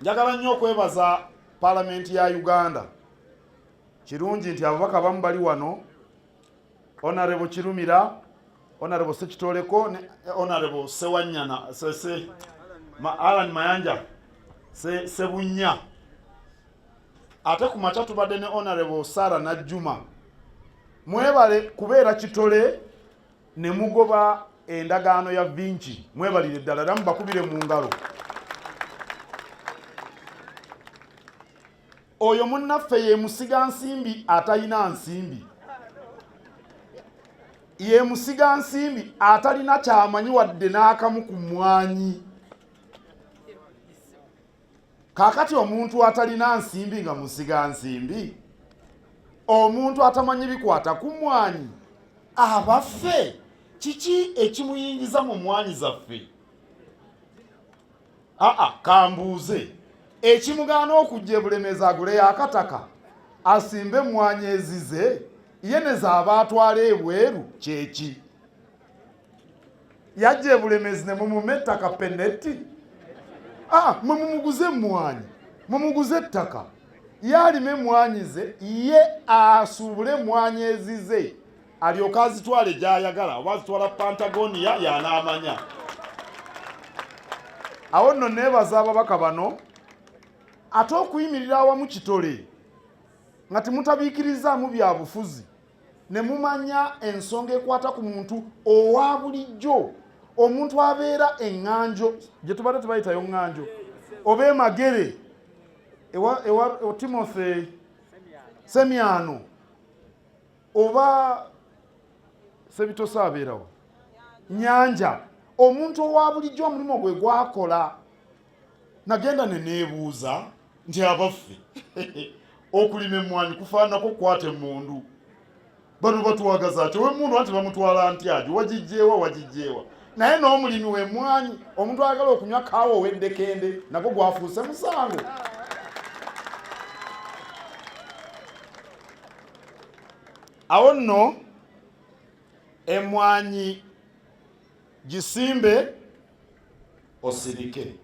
Njagala nnyo okwebaza Palamenti ya Uganda. Kirungi nti ababaka bamu bali wano, Honorable Kirumira, Honorable Sekitoleko ne Honorable Sewanyana sese ma, Alan Mayanja Sebunya. Ate ku makya tubadde ne Honorable Sarah Najjuma. Mwebale kubeera kitole ne mugoba endagaano ya Vinci. Mwebalire ddala era mubakubire mu ngalo. Oyo munnaffe ye musiga nsimbi atalina nsimbi, ye musiga nsimbi atalina kyamanyi wadde n'akamu ku mmwanyi. Kaakati omuntu atalina nsimbi nga musiga nsimbi, omuntu atamanyi bikwata ku mmwanyi, abaffe kiki ekimuyingiza mu mmwanyi zaffe? Aa, kambuuze, ekimugaana okujja ebulemezi aguleyo akataka asimbe emmwanyi ezize ye ne zaaba atwala ebweru kyeki? Yajja ebulemezi ne mumuma ettaka peneti? Aa, mwe mumuguze emmwanyi, mumuguze ettaka, ye alime emmwanyi ze, ye asuubule emmwanyi ezize alyoke azitwale gy'ayagala, oba azitwala Pantagoniya y'anaamanya. Awo nno neebaza ababaka bano ate okuyimirira awamu kitole nga temutabiikirizaamu bya bufuzi, ne mumanya ensonga ekwata ku muntu owa bulijjo, omuntu abeera eŋŋanjo gye tubadde tubayitayo ŋŋanjo oba emagere ewa Timothy Semyano oba Sebitosa abeerawo Nyanja, omuntu owa bulijjo omulimu gwe gwakola. Nagenda ne neebuuza nti abaffe okulima emmwanyi kufaananako okukwata emmundu, bano batwagaza ki ow'emmundu anti bamutwala nti ajo wagijjeewa wagijjeewa. Naye n'omulimi w'emmwanyi, omuntu ayagala okunywa kaawa ow'eddekende nagwo gwafuuse musango. Awo nno emmwanyi gisimbe osirike.